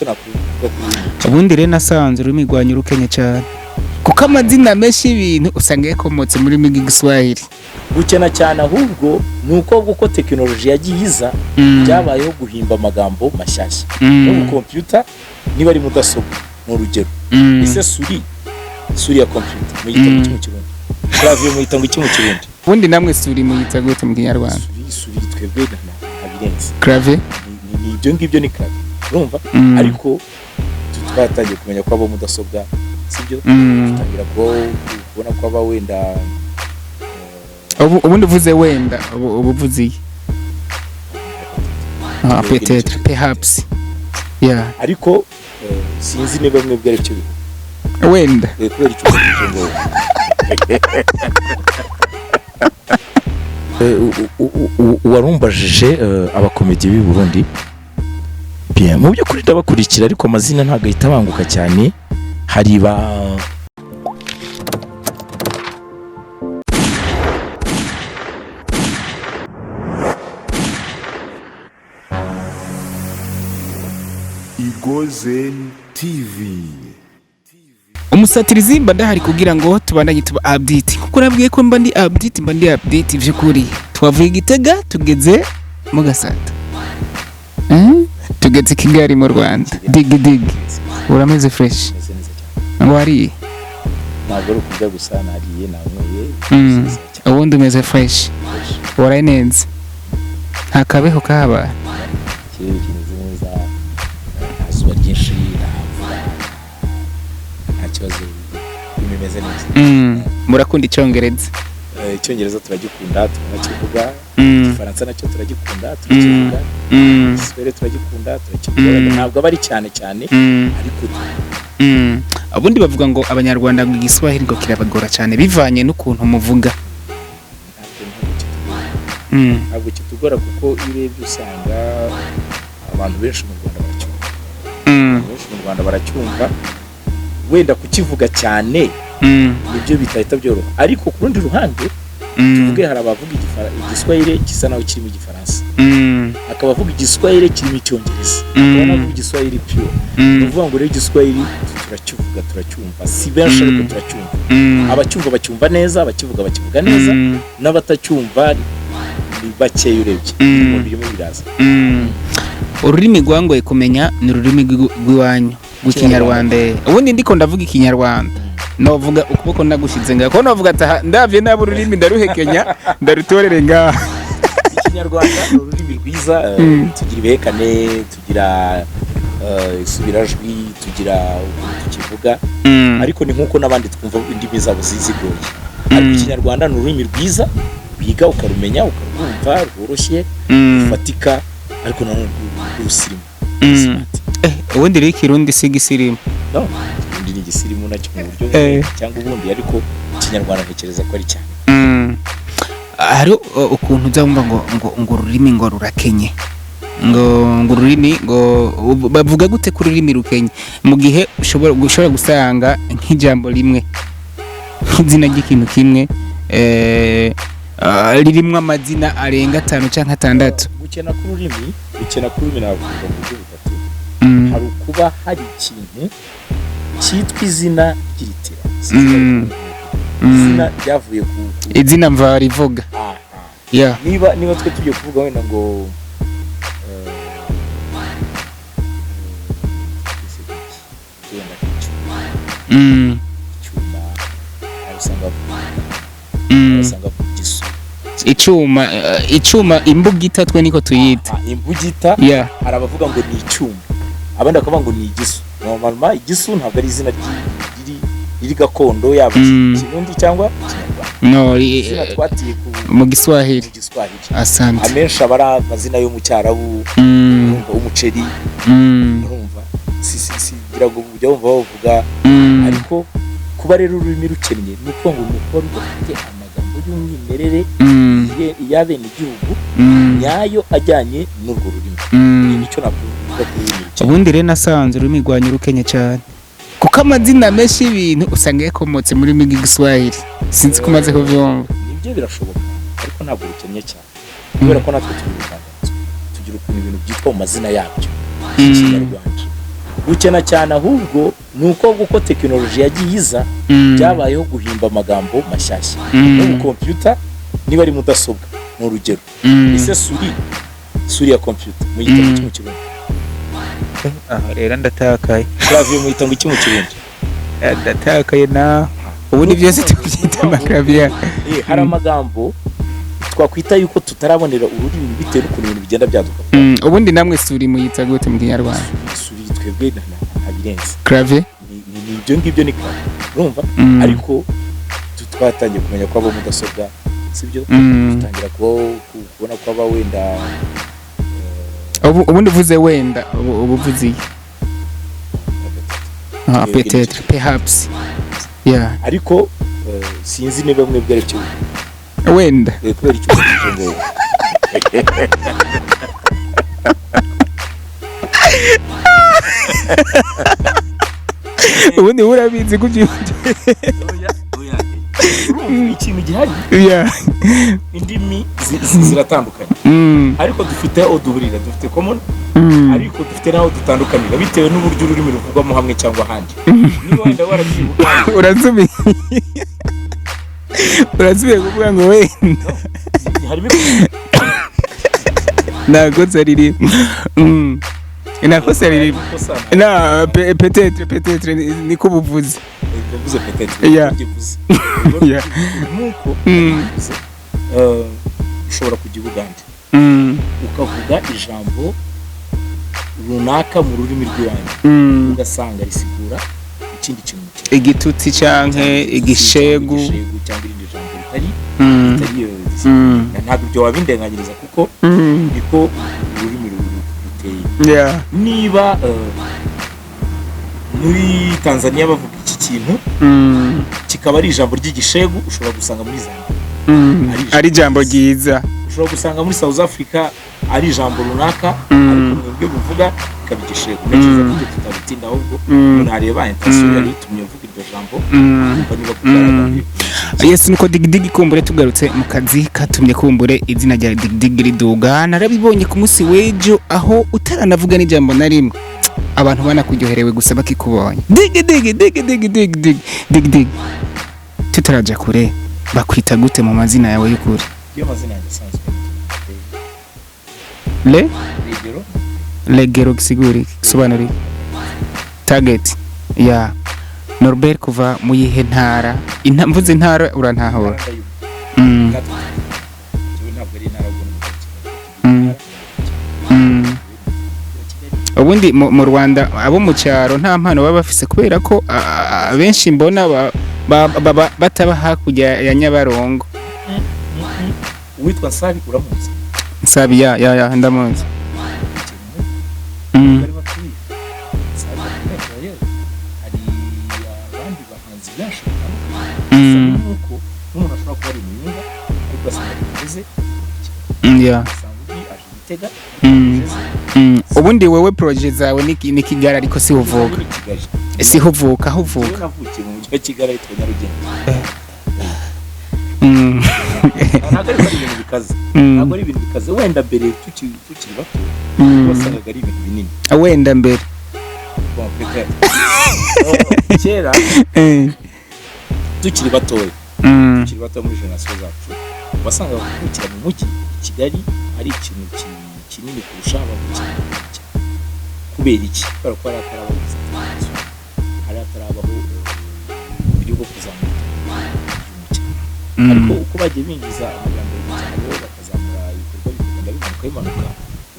Nicyo nakuvuga kuri ibi. Ubundi rero nasanze ururimi rwanyu rukenye cyane, kuko amazina menshi y'ibintu usanga yakomotse muri rurimi rw'igiswahili. Gukena cyane ahubwo ni uko uko tekinoloji yagiye iza, byabayeho guhimba amagambo mashyashya. Nk'ubu kompiyuta, niba ari mudasobwa ni urugero, ese souris ya kompiyuta muyita ngo iki mu Kirundi? Clavier muyita ngo iki mu Kirundi? Ubundi namwe souris muyita gute mu Kinyarwanda? Souris twebwe ntabirenze. Clavier. Ni ibyo ngibyo, ni clavier, urumva? Ariko twatangiye kumenya ko aba mudasobwa, sibyo? Dutangira kubona ko aba wenda Ubundi uvuze wenda ubu uvuze iyi, ah, peut-être, perhaps, yeah. Ariko sinzi niba mwebwe ari cyo bivuga. Wenda. Kubera icyo uvuze ngo warumbajije abakomedi b'i Burundi. Bien, mu by'ukuri ndabakurikira, ariko amazina ntabwo ahita abanguka cyane. Hari ba Igozen TV. Umusatirizi mba ndahari kugira ngo tubandanye tuba update, kuko nabwiye ko mba ndi update, mba ndi update vy'ukuri. Twavuye Gitega tugeze mu Gasata, Tugeze Kigali mu Rwanda. Digi digi, urameze fresh? Meze neza cyane. Ngo wariye? Ntabwo ari ukurya gusa, nariye, nanyweye. Neza cyane. Ubundi umeze fresh? Fresh. Waraye neza, nta kabeho kahabaye? Ikirere kimeze neza, nta zuba ryinshi, nta mvura, nta kibazo, ibintu bimeze neza. Murakunda icyongereza? Icyongereza turagikunda, turanakivuga. Igifaransa nacyo turagikunda, turakivuga. Igiswahili turagikunda, turakivuga. Ntabwo aba ari cyane cyane, ariko Ubundi bavuga ngo abanyarwanda ngo igiswahili ngo kirabagora cyane bivanye n'ukuntu muvuga. Ntabwo kitugora. Ntabwo kitugora, kuko iyo urebye usanga abantu benshi mu Rwanda baracyumva. Abantu benshi mu Rwanda baracyumva, wenda kukivuga cyane nibyo bitahita byoroha. Ariko ku rundi ruhande, tuvuge hari abavuga igiswahili gisa naho kirimo igifaransa, akaba avuga igiswahili kirimo icyongereza, akaba n'avuga igiswahili pure. Ni ukuvuga ngo rero igiswahili turakivuga, turacyumva, si benshi, ariko turacyumva. Abacyumva bacyumva neza, abakivuga bakivuga neza, n'abatacyumva ni bakeya urebye. Birimo biraza. Ururimi rwangoye kumenya ni ururimi rw'iwanyu rw'ikinyarwanda. Ubundi ndiko ndavuga ikinyarwanda, novuga ukuboko ndagushize ngaho, kuko novuga ati aha ndavye nabi ururimi ndaruhekenya ndarutorere ngaha. Ikinyarwanda ni ururimi rwiza. Tugira ibihekane, tugira isubirajwi, tugira ukuntu tukivuga, ariko ni nk'uko n'abandi twumva indimi zabo zigoye. Ariko ikinyarwanda ni ururimi rwiza, wiga ukarumenya, ukarwumva, rworoshye, rufatika, ariko nanone rw'urusirimu. Smart. Ubundi rero ikirundi si igisirimu? No, ikirundi ni igisirimu nacyo mu buryo bumwe cyangwa ubundi, ariko ikinyarwanda ntekereza ko ari cyane. Hari ukuntu uza wumva ngo ururimi ngo rurakenye, ngo ururimi ngo bavuga gute ko ururimi rukenye mu gihe ushobora gusanga nk'ijambo rimwe, nk'izina ry'ikintu kimwe, ririmwo amazina arenga atanu cyangwa atandatu? Gukena k'ururimi navuga mu buryo butatu. Hari ukuba hari ikintu cyitwa izina ry'iritira, izina ryavuye ku Izina mvarivuga. Aha. Yeah. Niba twe tugiye kuvuga wenda ngo wenda nk'icyuma, icyuma aho usanga bavuga, usanga bavuga igisu. Icuma, imbugita twe niko tuyita. Ah, imbugita. Yeah. Hari abavuga ngo ni icyuma, abandi bakavuga ngo ni igisu. Normalement igisu ntabwo ari izina riri gakondo, yaba Ikirundi cyangwa Ikinyarwanda. No, Izina twatiye ku mu Giswahili. Mu Giswahili. Asante. Amenshi aba ari amazina yo mu Cyarabu. Urumva umuceri, urumva si ngira ngo ujya wumva bavuga. Ariko kuba rero ururimi rukennye ni ukuvuga ngo ni ukuba rudafite amagambo y'umwimerere y'abenegihugu nyayo ajyanye n'urwo rurimi. Nicyo nakuvuga ku rurimi rukennye. Ubundi rero nasanze ururimi rwanyu rukenye cyane, kuko amazina menshi y'ibintu usanga yakomotse muri rurimi rw'igiswahili. Sinzi ko umaze kubyumva. Nibyo, birashoboka, ariko ntabwo rukennye cyane, kubera ko natwe tugira ubuvanganzo, tugira ukuntu ibintu byitwa mu mazina yabyo y'ikinyarwanda. Gukena cyane ahubwo ni uko tekinoloji yagiye iza, byabayeho guhimba amagambo mashyashya. N'ubu computer, niba ari mudasobwa, ni urugero, ese souris ya computer muyita ngo iki mu Kirundi? Aho rero ndatakaye. Clavier muyita ngo iki mu Kirundi? Ndatakaye na ubundi byose tubyita ama clavier. Hari amagambo twakwita yuko tutarabonera ururimi bitewe n'ukuntu ibintu bigenda byaduka. Ubundi namwe souris muyita gute mu Kinyarwanda? Souris twebwe ntabirenze. Clavier. Ni ibyo ngibyo, ni clavier, urumva? Ariko twatangiye kumenya ko abo mudasobwa, sibyo? Dutangira kubona ko aba wenda Ubundi uvuze wenda ubu uvuze iki? Ah, peut-être, perhaps, yeah. Ariko sinzi niba mwebwe ari cyo. Wenda. Kubera icyo usubije ngo Ubundi urabizi kubyo. Urumva ikintu gihari, indimi ziratandukanye, ariko dufite aho duhurira, dufite common, ariko dufite n'aho dutandukanira bitewe n'uburyo ururimi ruvugwamo hamwe cyangwa ahandi. Niba wenda waragiye Bugande, Urasubiye kuvuga ngo wenda. Harimo Nta kosa ririmo. Nta kosa ririmo. ikosa. Na peut-être niko buvuze. Ndavuze peut-être. Ugivuze nuko ubivuze, ushobora kujya i Bugande, ukavuga ijambo runaka mu rurimi rw'iwanyu, ugasanga risigura ikindi kintu mu Kirundi. Igitutsi canke igishegu. Igishegu cyangwa irindi jambo ritari ritari iyo. Ntabwo ibyo wabindenganyiriza kuko niko ururimi ruteye. Niba muri Tanzania bavuga iki kintu, kikaba ari ijambo ry'igishegu, ushobora gusanga muri Zambia Ari ijambo ryiza. Ushobora gusanga muri South Africa ari ijambo runaka, ariko mwebwe buvuga bikaba igishegu. Ntekereza ko ibyo tutabitinda, ahubwo umuntu areba intention yari itumye mvuga iryo jambo, kumva niba kugaragara. Yes, nuko Digidigi, kumbure tugarutse mu kazi katumye kumbure izina rya Digidigi riduga. Narabibonye ku munsi w'ejo aho utaranavuga n'ijambo na rimwe, abantu banakuryoherewe gusa bakikubonye. Digi digi digi digi digi digi digi digi, tutaraja kure, bakwita gute mu mazina yawe y'ukuri? Iyo amazina yanjye asanzwe, Le Regero. Legero gisigura iki? Gisobanura iki? Target ya Norbert kuva mu yihe ntara? Mvuze intara urantahura. Natwe njyewe ntabwo ari intara, ahubwo ni umujyi wa Kigali. Wa Kigali. Ubundi mu Rwanda abo mu cyaro nta mpano baba bafise, kubera ko abenshi mbona bataba hakurya ya Nyabarongo. Uwitwa Nsabi uramuzi? Nsabi, ya, ndamuzi. Bari batuye Nsabi bakomeye yewe, hari abandi bahanzi benshi batandukanye. Nuko n'umuntu ashobora kuba ari Muyinga ariko ugasanga bimeze, ugasanga undi aje Gitega, bimeze. Ubundi wewe projet zawe ni Kigali, ariko si uvuka? Ni Kigali. Siho uvuka, aho Njyewe uvuka? Navukiye mu mujyi wa Kigali ahitwa Nyarugenge. Ntabwo ariko ari ibintu bikaze. Ntabwo ari ibintu bikaze. Wenda mbere tukiri bato, wasangaga ari ibintu binini. Wenda mbere. Bon, peut-être. Kera tukiri batoya, tukiri bato muri génération zacu, wasangaga kuvukira mu mujyi i Kigali ari ikintu kinini kurusha abavukira mu cyaro. Kubera iki? Kubera ko hari hatarabaho televiziyo, hari hatarabaho uburyo bwo kuzamura iterambere mu cyaro. Ariko uko bagiye binjiza amajyambere mu cyaro, bakazamura ibikorwa, bikagenda bimanuka bimanuka,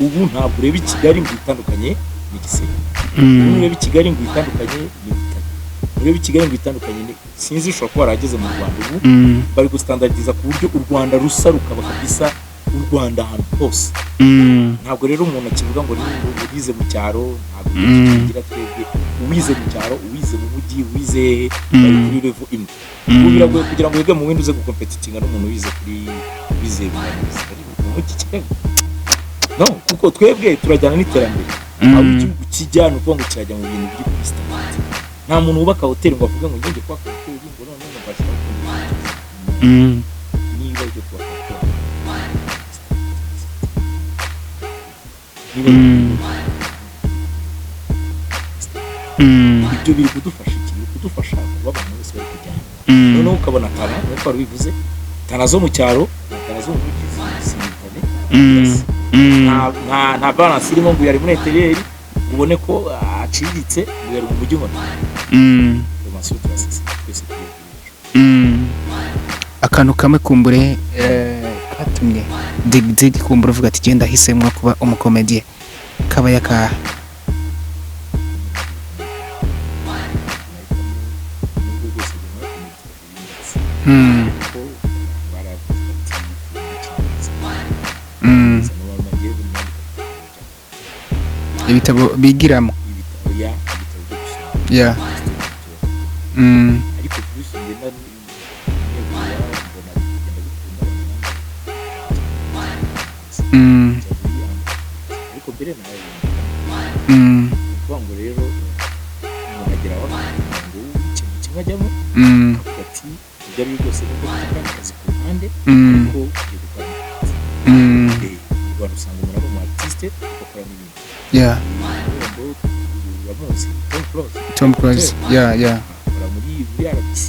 ubu ntabwo ureba i Kigali ngo itandukanye n'igisenyi, ubu ureba i Kigali ngo itandukanye ni Butare, ureba i Kigali ngo itandukanye ni sinzi. Ushobora kuba warageze mu Rwanda, ubu bari gustandardiza ku buryo u Rwanda rusa, rukaba kabisa u Rwanda ahantu hose. Ntabwo rero umuntu akivuga ngo ni wize mu cyaro, ntabwo tukigira twebwe. Uwize mu cyaro, uwize mu mujyi, uwize hehe, bari kuri level imwe. Ubu biragoye kugira ngo wige mu windi uze gucompetitinga n'umuntu wize kuri wize mu university mu mujyi Kigali. No kuko twebwe turajyana n'iterambere aho igihugu kijya, ni ukuvuga ngo kirajya mu bintu biri kuri standard. Nta muntu wubaka hoteli ngo avuge ngo ngenge kubaka hoteli, ngo none ngo mbashyiraho ukundi. Niba ujya kubaka hoteli, niba Ibyo biri kudufasha iki? Biri kudufasha kuba abantu bose bari kujyana. Noneho ukabona talent, nk'uko wari ubivuze, talent zo mu cyaro na talent zo mu mujyi zisibitane. Nta balance irimo ngo uyu ari muri intérieur ngo ubone ko aciriritse, ngo uyu ari mu mujyi ngo formation turasese twese turi hejuru. Akantu kamwe kumbure katumye Dig Dig kumbure uvuga ati genda ahisemo kuba umukomediye kaba yakaha? Nubwo bwose njye muri comedy kuko baravuze bati Ibitabo bigiramo? Ibitabo, ya, ibitabo byo gusoma. Ariko plus ngenda negura, mbona bigenda bikunda. Njya muri ariko mbere nawe ni ukuvuga ngo rero umuntu agera aho akagira ngo ikintu kimwe ajyamo, akavuga ati ibyo ari byo byose, nubwo mfite akandi kazi ku ruhande, ariko ngiye gukora akazi. Mu Rwanda usanga umuntu ari umu artiste agakora n'ibindi. Ngo uramuzi Tom Close? Tom Close, yeah. Akora muri RBC,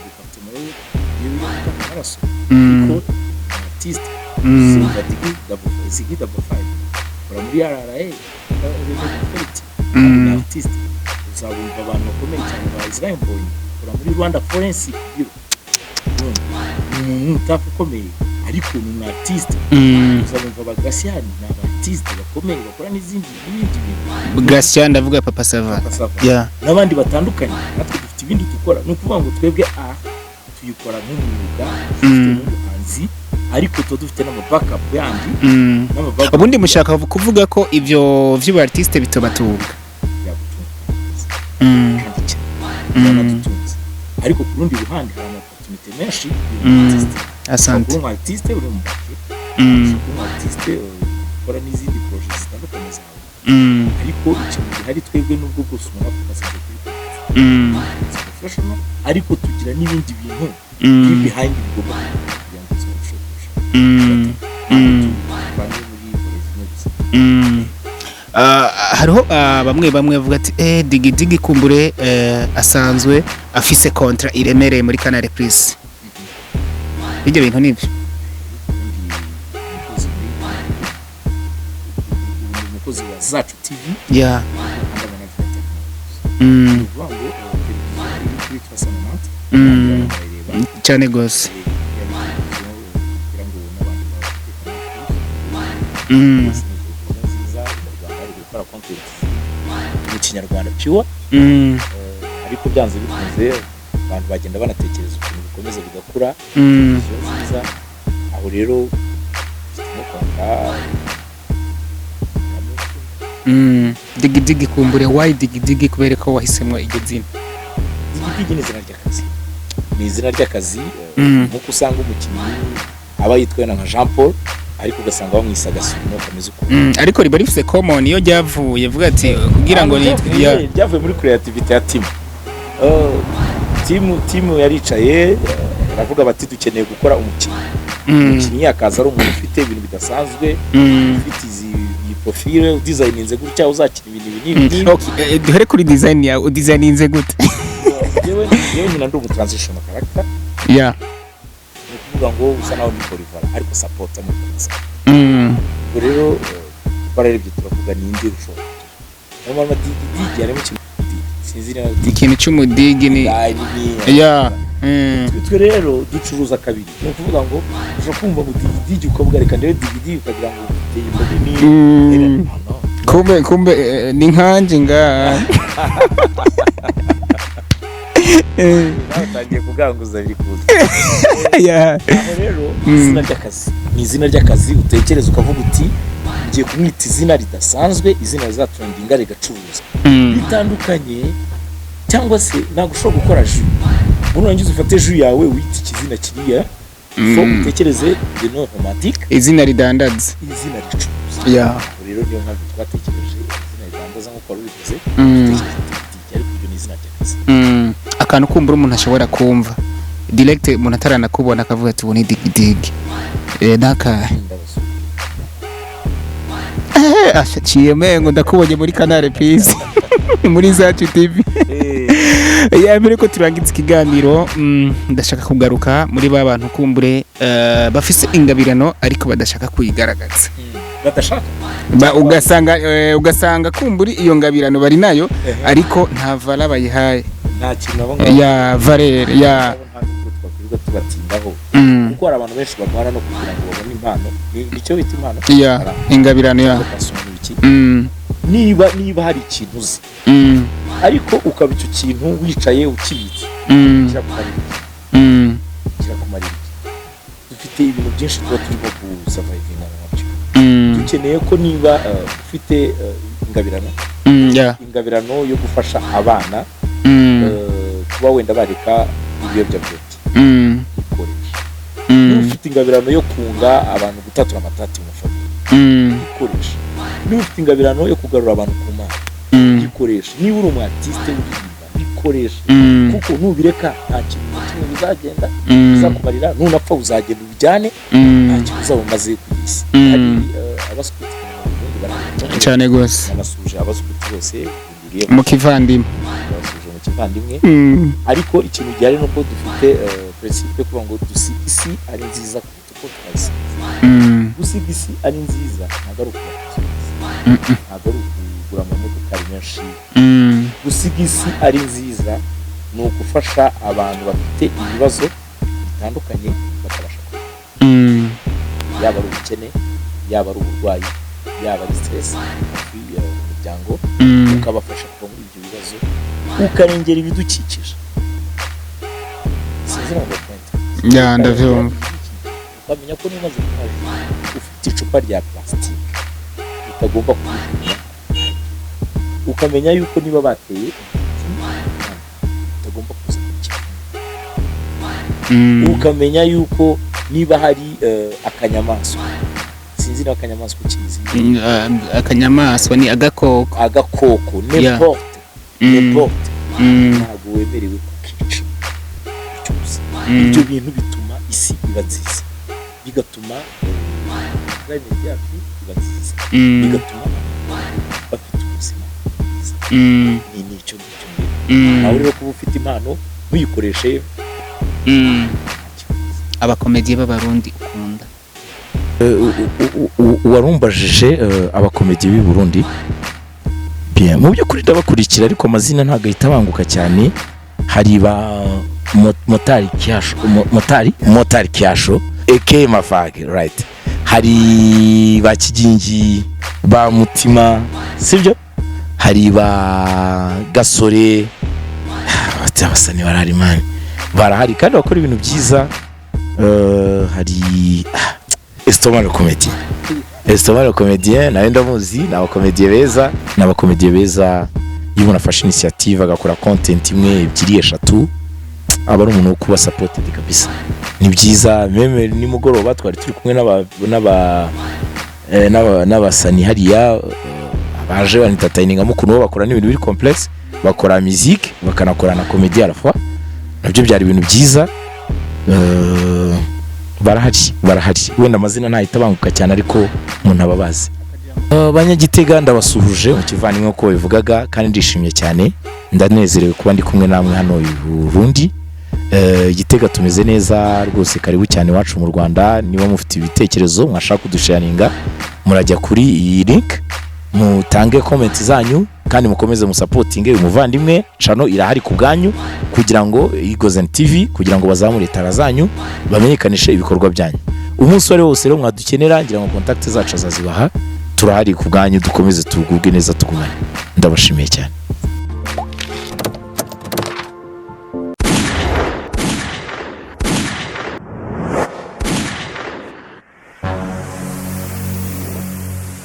département yo gutanga amaraso, ariko ni artiste. Zumva Digi Double Ziggy Double Five, akora muri RRA, Revenue Authority, ni artiste. Uzabumva abantu bakomeye cyane ba Israel Mbonyi, akora muri Rwanda Forensic Bureau. Urumva? Ni umuntu utafu ukomeye, ariko ni umu artiste. Uzabumva ba Gracian, ni aba artiste bakomeye bakora n'izindi n'ibindi bintu. Gracian, ndavuga Papa Sava. Papa Sava. N'abandi batandukanye. Natwe dufite ibindi dukora. Ni ukuvuga ngo twebwe a tuyikora nk'umwuga, dufite nk'ubuhanzi, ariko tuba dufite n'ama backup yandi n'ama backup. Ubundi mushaka kuvuga ko ibyo vy'ubu artiste bitobatunga? Byagutunga kandi cyane, byanadutunze, ariko ku rundi ruhande hari ama opportunité menshi y'umu artiste. Asante. Kuba umu artiste uri mu bake, ushobora kuba umu artiste ukora n'izindi projet zitandukanye zawe, ariko ikintu gihari, twebwe nubwo bwose umuntu afokasinze kuri it's professional, ariko tugira n'ibindi bintu biri behind bigomba kugira ngo ubuzima burusheho kurushaho. Ntabwo tubanye muri volet zimwe gusa. Hariho bamwe bamwe bavuga ati Digi Digi kumbure asanzwe afise contrat iremereye muri Canal Plus. Ibyo bintu nibyo? Ubundi umukozi muri, ubu ni umukozi wa Zacu TV under management ya Canal Plus. Ni ukuvuga ngo televiziyo iri kuri 390 barayireba. Cyane gose. Yari televiziyo kugira ngo n'abantu bafite Canal Plus ni televiziyo nziza mu Rwanda, bari gukora content mu Kinyarwanda pure. Ariko byanze bikunze abantu bagenda banatekereza ukuntu bikomeza bigakura. Televiziyo nziza, aho rero mfitemo contrat. Digi Digi kumbure, why Digi Digi? Kubera ko wahisemo iryo zina? Digi Digi ni izina ry'akazi, ni izina ry'akazi. Nk'uko usanga umukinnyi aba yitwa wenda nka Jean Paul, ariko ugasanga bamwise agasumo kameze ukuntu. Ariko riba rifise common iyo ryavuye, vuga ati kugira ngo Ahantu nitwe ryavuye muri creativity ya team. Team yaricaye, baravuga bati dukeneye gukora umukinnyi, umukinnyi akaza ari umuntu ufite ibintu bidasanzwe, ufite iyi profile, udesigninze gutya, uzakina ibintu ibi n'ibi n'ibi. Okay, duhere kuri design yawe, udesigninze gute? Njyewe nyina ndi umu transitional character. Ni ukuvuga ngo usa naho ndi polyvalent, ariko supporter muri kazi. Ubwo rero twararebye turavuga ninde ushobora kugira, niyo mpamvu Digi Digi harimo ikintu Digi, sinzi niba Digi Ikintu cy'umudigi ni ni Twe rero ducuruza kabiri. Ni ukuvuga ngo ushobora kumva ngo Digi Digi, ukavuga reka ndebe Digi Digi, ukagira ngo ufite inda nini. No, no. Kumbe ni nkanje nga. Nawe utangiye kuganguza, biri kuza. Aho rero izina ry'akazi ni izina ry'akazi, utekereza ukavuga uti ngiye kumwita izina ridasanzwe, izina rizatrendinga rigacuruza. Bitandukanye cyangwa se ntabwo ushobora gukora jus ngo nurangiza ufate jus yawe wite ikizina kiriya. So utekereze the no romantic Izina ridandaza. Izina ricuruza. Ubwo rero niyo mpamvu twatekereje izina ridandaza nk'uko wari ubivuze, dutekereza Digi, ariko iryo ni izina ry'akazi. Akantu kumbura umuntu ashobora kumva direct, umuntu ataranakubona akavuga ati ubu ni Digi Digi, nakahe? Ndabasubiza. Ashaciye mengo ndakubonye muri Canal Plus. Muri Zacu TV. Ya mbere ko turangiza ikiganiro, ndashaka kugaruka muri ba bantu kumbure bafise ingabirano ariko badashaka kuyigaragaza. Badashaka? Ugasanga kumburi iyo ngabirano bari nayo, ariko nta valeur bayihaye. Nta kintu abo ngabo. Ya valeur ya Nta nubwo twakwirirwa tubatindaho, kuko hari abantu benshi barwana no kugira ngo babone impano. Nicyo bita impano. Ya ingabirano ya Passion n'ibiki. Niba hari ikintu uzi, ariko ukaba icyo kintu wicaye ukibitse, kirakumarira iki? Kirakumarira iki? Dufite ibintu byinshi tuba turimo gusurvivinga nabyo. Dukeneye ko niba ufite ingabirano, ingabirano yo gufasha abana kuba wenda bareka ibiyobyabwenge, ikoresha. Niba ufite ingabirano yo kunga abantu, gutatura amatati mu famille, ikoresha. Niba ufite ingabirano yo kugarura abantu ku Mana, ikoresha. Niba uri umu artiste uririmba, bikoresha, kuko nubireka nta kintu na kimwe bizagenda bizakumarira. Nunapfa uzagenda ubijyane, nta kintu uzaba umaze ku isi. Hari abaskuti mu Burundi barahari. Cyane gose. Nabasuje abaskuti bose buriye. Mu kivandimwe. Nabasuje mu kivandimwe. Ariko ikintu gihari nuko dufite principe yo kuvuga ngo dusiga isi ari nziza kuruta uko twayisize. Gusiga isi ari nziza ntabwo ari ukubaka inzu nziza, ntabwo ari ukugura amamodokari menshi. Gusiga isi ari nziza ni ugufasha abantu bafite ibibazo bitandukanye bakabasha kubaho, yaba ari ubukene, yaba ari uburwayi, yaba ari stress hafi umuryango, ukabafasha kuva muri ibyo bibazo, ukarengera ibidukikije. Sinzi ngo point. Ya, ndavyumva. Ukamenya ko niba umaze kunywa jus, ufite icupa rya plastique utagomba kujugunya, ukamenya yuko niba bateye igiti utagomba kuza kukivuna, ukamenya yuko niba hari akanyamaswa, sinzi niba akanyamaswa ukizi. Akanyamaswa ni agakoko. Agakoko, n'importe, n'importe, ntabwo wemerewe kukica cyose. Ibyo bintu bituma isi iba nziza, bigatuma climate yacu iba nziza, bigatuma abantu bafite ubuzima bwiza. Ni nicyo ngicyo mbere. Nawe rero kuba ufite impano ntuyikoreshe, nta kibazo. Abakomediye b'Abarundi ukunda? Warumbajije abakomediye b'i Burundi. Bien, mu by'ukuri ndabakurikira, ariko amazina ntabwo ahita abanguka cyane. Hari ba Motari Kiasho, Motari Kiasho aka Mafage, right? Hari ba Kigingi, ba Mutima, sibyo? Hari ba Gasore, abasani barahari man, barahari kandi bakora ibintu byiza. Hari Estoma le comédien, Estoma le comédien nawe ndamuzi. Ni abakomediye beza, ni abakomediye beza. Iyo umuntu afashe initiative agakora content imwe, ebyiri, eshatu, aba ari umuntu wo kuba supported kabisa. Ni byiza. Même nimugoroba twari turi kumwe n'abasani hariya, baje banentertainingamo ukuntu bo bakora n'ibintu biri complex, bakora musique bakanakora na comedy à la fois. Nabyo byari ibintu byiza. Barahari, barahari. Wenda amazina ntahita abanguka cyane, ariko umuntu aba abazi. Abanyagitega ndabasuhuje mu kivandimwe uko babivugaga, kandi ndishimye cyane, ndanezerewe kuba ndi kumwe namwe hano i Burundi. Gitega tumeze neza rwose. Karibu cyane iwacu mu Rwanda. Niba mufite ibitekerezo mwashaka kudusharinga, murajya kuri iyi link mutange comment zanyu, kandi mukomeze musupportinge uyu muvandimwe. Channel irahari ku bwanyu kugira ngo Igozen TV, kugira ngo bazamure talent zanyu, bamenyekanishe ibikorwa byanyu. Umunsi wari wose rero mwadukenera, ngira ngo contact zacu azazibaha. Turahari ku bwanyu, dukomeze tugubwe neza, tugumane. Ndabashimiye cyane.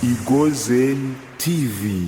Igozen TV.